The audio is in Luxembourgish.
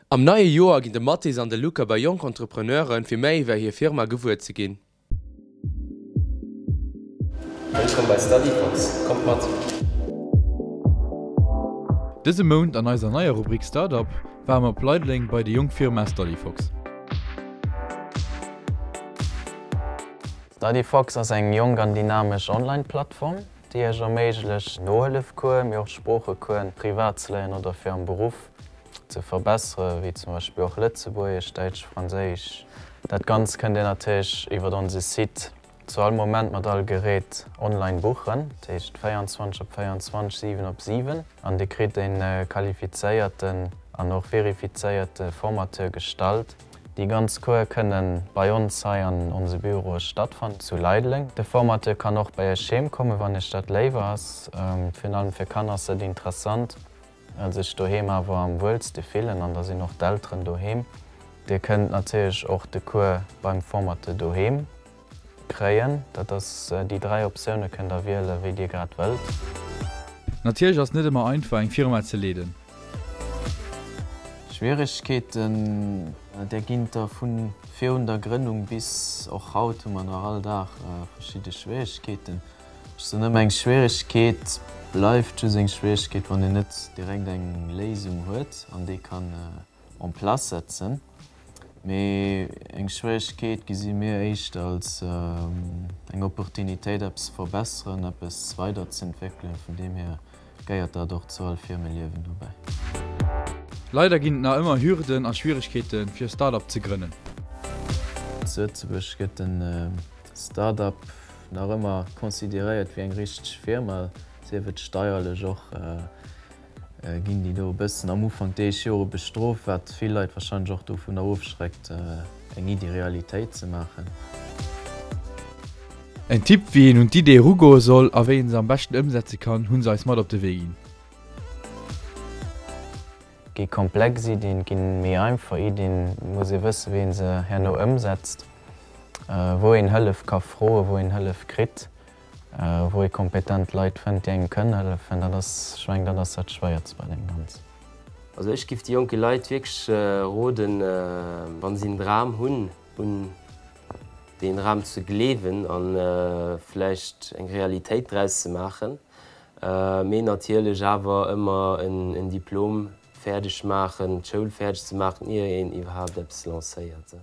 Am neie Joer ginn de Mathis an de Luca bei jonk Entrepreneuren, fir méi iwwer hir Firma gewuer ze ginn. Wëllkomm bei StudyFox, kommt mat! Dëse Mount an eiser neier Rubrik Startup ware mer op Leideleng bei déi jonk Firma StudyFox. StudyFox ass eng jonk an dynamesch Online-Plattform, déi Iech erméiglecht, Nohëllefcoursen, mee och Sproochecoursen privat ze léieren oder fir am Beruff ze verbesseren, wéi zum Beispill och Lëtzebuergesch, Däitsch, Franséisch. Dat Ganzt kënnt Dir natierlech iwwer onse Site zu all Moment mat all Gerät online buchen, dat heescht 24 op 24, 7 op 7, an Dir kritt e qualifizéierten an och verifizéierte Formateur gestallt. Déi ganz Cours kënne bei ons hei an onse Büroe stattfannen zu Leideleng. De Formateur kann och bei Iech heem kommen, wann Iech dat léiwer ass. Virun allem fir Kanner ass dat interessant. Sech doheem awer am wuelste fillen an da sinn och d'Elteren doheem. Dir kënnt natierlech och de Cours beim Formateur doheem kréien. Dat ass, déi 3 Optioune kënnt der wielen, wéi dir grad wëllt. Natierlech ass net ëmmer einfach eng Firma ze leeden. Schwieregkeeten, där ginn et der vu virun der Grënnung bis och haut hu mer nach all Dag verschidde Schwieregkeeten. Ech soen ëmmer, eng Schwieregkeet bleift just eng Schwieregkeet, wann een net direkt eng Léisung huet an déi kann en place setzen. Mee eng Schwieregkeet gesi mir éischter als eng Opportunitéit, eppes ze verbesseren, eppes weiderzeentwéckelen. Vun deem hier gehéiert dat och zu all Firmeliewen dobäi. Leider ginn et nach ëmmer Hürden a Schwieregkeeten, fir e Start-up ze grënnen. Zu Lëtzebuerg gëtt den Start-up nach ëmmer consideréiert wéi eng richteg Firma, sief et steierlech och, ginn déi do e bëssen am Ufank déi éischt Jore bestrooft, wat vill Leit wahrscheinlech och dovunner ofschreckt, eng Iddi Realitéit ze maachen. En Tipp wéi een un d'Idee erugoe soll a wéi een se am beschten ëmsetze kann, hunn se eis mat op de Wee ginn. Gi komplex Iddien, ginn méi einfach Iddien, muss ee wëssen, wéi ee se herno ëmsetzt, wou een Hëllef ka froen, wou een Hëllef kritt, wou ee kompetent Leit fënnt, déi engem kënnen hëllefen. Dat ass, ech mengen, dat ass dat Schwéiertst bei deem Ganzen. Also ech giff de jonke Leit wierklech roden, wann si en Dram hunn, un deen Dram ze gleewen an vläicht eng Realitéit draus ze maachen. Mee natierlech awer ëmmer en Diplom fäerdeg maachen, d'Schoul fäerdeg ze maachen, ier een iwwerhaapt eppes lancéiert.